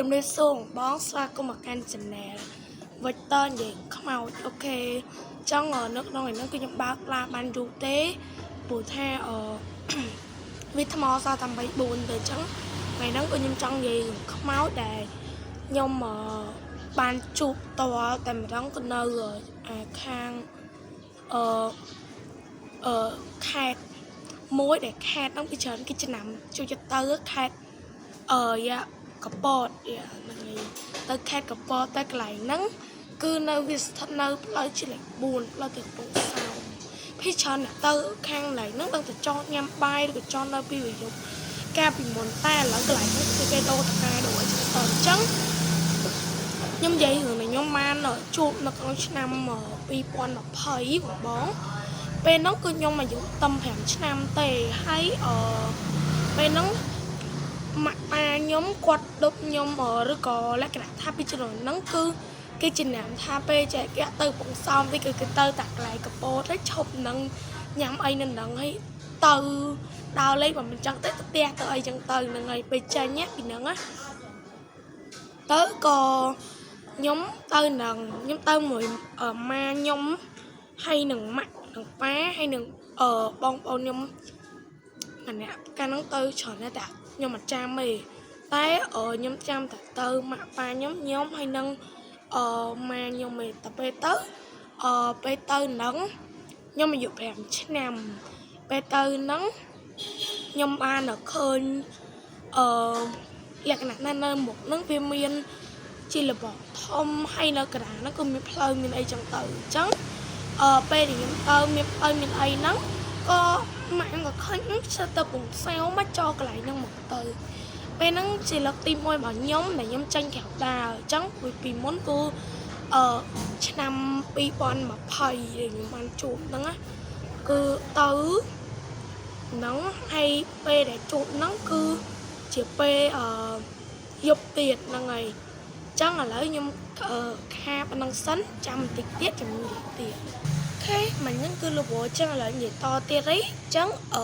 ជំរាបសួរបងស្វាគមន៍មកកាន់ Channel Victor និយាយខ្មោច OK ចង់នៅក្នុងឯហ្នឹងគឺខ្ញុំបើកឡាបានយូរទេព្រោះថាអឺ វាថ្មសល់តែ3 4ទៅអញ្ចឹងថ្ងៃហ្នឹងគឺខ្ញុំចង់និយាយរឿងខ្មោចដែលខ្ញុំបានជួបតតែម្ដងក៏នៅអាខាងអឺអឺខេត្តមួយដែលខេត្តហ្នឹងពីច្រើនគេចំណាំជួយចិត្តទៅខេត្តអឺយ៉ាកពតយ៉ាហ្នឹងហើយទៅខេត្តកពតតែកន្លែងហ្នឹងគឺនៅវាស្ថិតនៅផ្លូវជាលេខ4ផ្លូវទៅកំពង់សោម ភីច្រើនអ្នកទៅខាងកន្លែងហ្នឹងដឹងតែចតញ៉ាំបាយឬក៏ចតនៅពីវយប់កាលពីមុនតែឥឡូវកន្លែងហ្នឹងគឺគេដូរតកែដូរអីចឹងទៅអញ្ចឹងខ្ញុំនិយាយរឿងដែលខ្ញុំបានជួបនៅក្នុងឆ្នាំ2020បងបងពេលហ្នឹងគឺខ្ញុំអាយុតែ5ឆ្នាំទេហើយអឺពេលហ្នឹងម៉ាក់ប៉ាខ្ញុំគាត់ដប់ខ្ញុំឬក៏លក្ខណៈថាពីជំនាន់ហ្នឹងគឺគេចំណាំថាពេលចេះគេទៅពងសោមវិញគឺគេទៅតែកន្លែងកពតហើយឈប់នឹងញ៉ាំអីនៅហ្នឹងហើយទៅដើរលេងបើមិនចឹងទៅទៅផ្ទះទៅអីចឹងទៅហ្នឹងហើយពេលចេញណាពីហ្នឹងណាទៅក៏ខ្ញុំទៅនឹងខ្ញុំទៅមួយម៉ាខ្ញុំហើយនឹងម៉ាក់នឹងប៉ាហើយនឹងអឺបងប្អូនខ្ញុំម្នាក់កាលហ្នឹងទៅច្រើនណាស់តែខ្ញុំអត់ចាំទេតែខ្ញុំចាំតែទៅម៉ាក់ប៉ាខ្ញុំខ្ញុំហើយនឹងអឺម៉ាខ្ញុំឯងតែពេលទៅអឺពេលទៅហ្នឹងខ្ញុំអាយុ5ឆ្នាំពេលទៅហ្នឹងខ្ញុំបានឃើញអឺលក្ខណៈណានៅមុខហ្នឹងវាមានជាលបងធំហើយនៅកណ្ដាលហ្នឹងក៏មានផ្លូវមានអីចឹងទៅអញ្ចឹងអឺពេលដែលខ្ញុំទៅមានផ្លូវមានអីហ្នឹងក៏ម៉ាក់ខ្ញុំក៏ឃើញស្ទើរទៅពងសៅមកចោលកន្លែងហ្នឹងមកទៅពេលហ្នឹងជាលើកទី1របស់ខ្ញុំដែលខ្ញុំចេញក្រៅដើរអញ្ចឹងពីមុនគឺអឺឆ្នាំ2020ដែលខ្ញុំបានជួបហ្នឹងណាគឺទៅហ្នឹងហើយពេលដែលជួបហ្នឹងគឺជាពេលអឺយប់ទៀតហ្នឹងហើយចឹងឥឡូវខ្ញុំអឺខាប៉ុណ្ណឹងសិនចាំបន្តិចទៀតចាំនិយាយទៀត OK មិញហ្នឹងគឺលវចឹងឥឡូវនិយាយតទៀតអីចឹងអឺ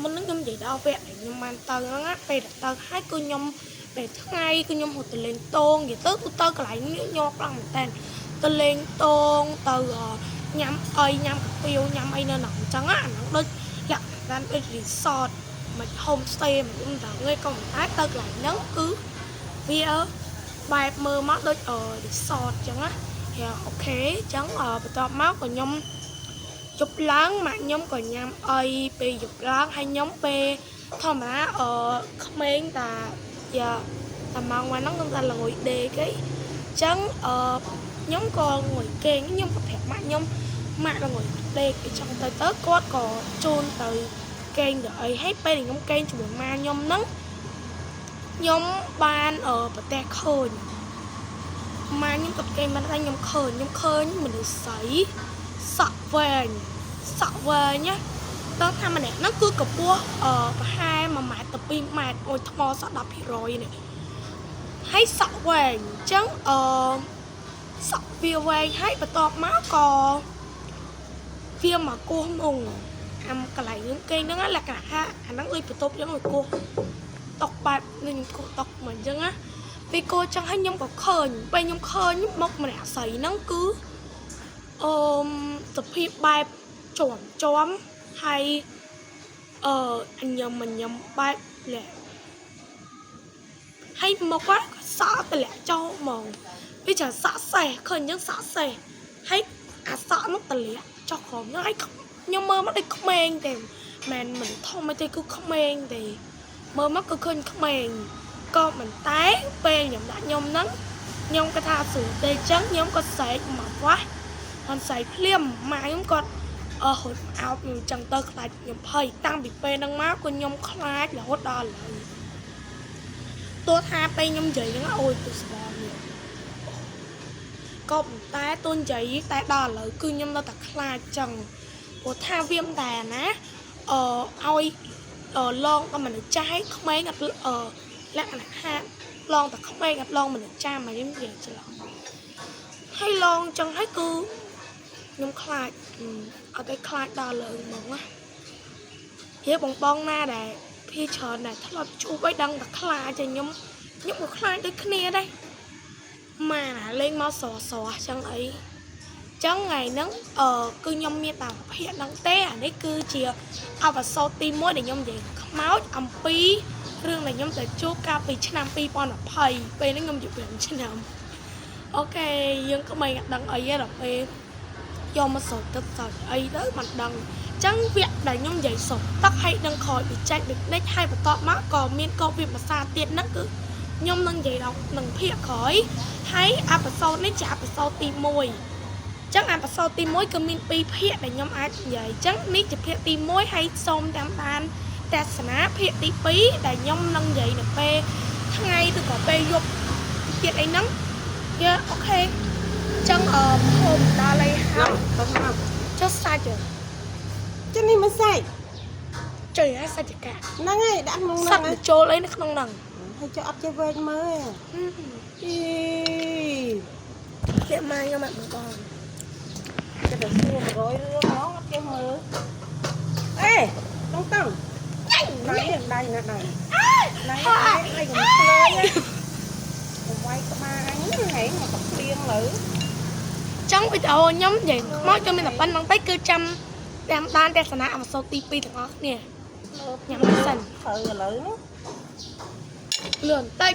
មុនហ្នឹងខ្ញុំនិយាយដល់វគ្គដែលខ្ញុំបានទៅហ្នឹងណាពេលដែលទៅហើយគឺខ្ញុំពេលថ្ងៃគឺខ្ញុំរត់ទៅលេងតងនិយាយទៅគឺទៅកន្លែងនេះញ័រខ្លាំងមែនតើទៅលេងតងទៅញ៉ាំអីញ៉ាំកាហ្វេញ៉ាំអីនៅហ្នឹងអញ្ចឹងណាអាហ្នឹងដូចលក្ខណៈដូច resort មិន home stay មិនដឹងទៅឯងក៏មិនតែទៅកន្លែងហ្នឹងគឺវាបែបមើលមកដូច resort អញ្ចឹងណាយ៉ា OK អញ្ចឹងបន្ទាប់មកក៏ខ្ញុំយប់ឡើងម៉ាក់ខ្ញុំក៏ញ៉ាំអីពេលយប់ឡើងហើយខ្ញុំពេលធម្មតាអឺក្មេងតាយ៉ាតាម៉ោងហ្នឹងខ្ញុំតែល្ងុយដេកអីអញ្ចឹងអឺខ្ញុំក៏ងុយគេងខ្ញុំក៏ប្រាប់ម៉ាក់ខ្ញុំម៉ាក់ល្ងុយដេកអញ្ចឹងទៅទៅគាត់ក៏ជូនទៅគេងទៅអីហើយពេលដែលខ្ញុំគេងជាមួយម៉ាខ្ញុំហ្នឹងខ្ញុំបានអឺប្រទះឃើញម៉ាខ្ញុំក៏គេងមិនតែខ្ញុំឃើញខ្ញុំឃើញមនុស្សស្រីសក់វែងសក់វែងណាតើថាម្នាក់ហ្នឹងគឺកម្ពស់អឺប្រហែល1ម៉ែត្រទៅ2ម៉ែត្រអូយថ្មសក់10%នេះហើយសក់វែងអញ្ចឹងអឺសក់វាវែងហើយបន្ទាប់មកក៏វាមកគោះមុងអាមកន្លែងខ្ញុំគេងហ្នឹងលក្ខណៈថាអាហ្នឹងដូចបន្ទប់អញ្ចឹងវាគោះតុកបែបនឹងខ្ញុំគោះតុកមកអញ្ចឹងណាពេលគោះចឹងហើយខ្ញុំក៏ឃើញពេលខ្ញុំឃើញមុខម្នាក់ស្រីហ្នឹងគឺអឺសភាពបែបជាំជាំហើយអឺអញញឹមអញញឹមបែបលាក់ហើយមកគាត់សក់តម្លាក់ចោលហ្មងវាច្រើនសក់សេះឃើញអញ្ចឹងសក់សេះហើយអាសក់នោះតម្លាក់ចុះក្រោមហ្នឹងហើយខ្ញុំមើលមកដូចក្មេងទេមិនមិនធំទេគឺក្មេងទេមើលមកគឺឃើញក្មេងក៏មិនតែពេលខ្ញុំដាក់ខ្ញុំហ្នឹងខ្ញុំក៏ថាស្រួលទេអញ្ចឹងខ្ញុំក៏ស្រែកមកវ៉ាស់អន់ស្រែកភ្លាមម៉ាក់ខ្ញុំគាត់អឺហត់អោបខ្ញុំចឹងទៅខ្លាចខ្ញុំភ័យតាំងពីពេលហ្នឹងមកក៏ខ្ញុំខ្លាចរហូតដល់ឥឡូវទោះថាពេលខ្ញុំនិយាយហ្នឹងអូយទៅស្បនេះក៏ប៉ុន្តែទោះនិយាយតែដល់ឥឡូវគឺខ្ញុំនៅតែខ្លាចចឹងព្រោះថាវាមិនតែណាអឺឲ្យលងដល់មនុស្សចាស់ឲ្យក្មេងអត់អឺលក្ខណៈថាលងតែក្មេងអត់លងមនុស្សចាស់មកខ្ញុំនិយាយច្រឡំហើយលងចឹងហើយគឺខ្ញុំខ្លាចអត់ឲ្យខ្លាចដល់លើហ្មងណានិយាយបងបងណាដែលភីច្រើនដែលធ្លាប់ជួបឲ្យដឹងតែខ្លាចតែខ្ញុំ ខ្ញុំក៏ខ្លាចដូចគ្នាដែរម៉ាណាលេងមកស្រស្រចឹងអីចឹងថ្ងៃហ្នឹងអឺគឺខ្ញុំមានតែភាគហ្នឹងទេអានេះគឺជាepisode ទី1ដែលខ្ញុំនិយាយខ្មោចអំពីរឿងដែលខ្ញុំទៅជួបកាលពីឆ្នាំ2020ពេលហ្នឹងខ្ញុំអាយុ5ឆ្នាំ okay យើងក្មេងអត់ដឹងអីទេដល់ពេលយកមកស្រោចទឹកស្រោចអីទៅមិនដឹងអញ្ចឹងវគ្គដែលខ្ញុំនិយាយស្រោចទឹកហើយនឹងក្រោយពីចាច់ដូចនេះហើយបន្ទាប់មកក៏មានកបវាភាសាទៀតហ្នឹងគឺខ្ញុំនឹងនិយាយដល់នឹងភាគក្រោយហើយ episode នេះជា episode ទី1អញ្ចឹង episode ទី1គឺមាន2ភាគដែលខ្ញុំអាចនិយាយអញ្ចឹងនេះជាភាគទី1ហើយសូមតាមដានទស្សនាភាគទី2ដែលខ្ញុំនឹងនិយាយនៅពេលថ្ងៃឬក៏ពេលយប់ទៀតអីហ្នឹង yeah okay ចឹងអឺហូមដល់ហើយហើយ ទៅមក ចុះសាច់ហ៎ ចឹងនេះមិនសាច់ ចុយហើយសាច់ចកា ហ្នឹងហើយដាក់ក្នុង សា ហ្នឹង ច់បញ្ចូលអីនៅក្នុងហ្នឹង ហើយចុះអត់ចេះវែកមើលអី លាក់មកខ្ញុំអត់មើលបង ចេះតែសួរ100រឿងហ្មងអត់ចេះមើលអេតងតងដៃដៃណាដៃដៃដៃកុំភ្លើងកុំវាយក្បាលអញហែងមកកំភ្លៀងលើ ចឹងវីដេអូខ្ញុំនិយាយមកខ្ញុំមានតែប៉ុណ្្នឹងទេគឺចាំតាមដានទស្សនា episode ទី2ទាំងអស់គ្នាញ៉ាំសិន ត្រូវឥឡូវនោះ លឿនបន្តិច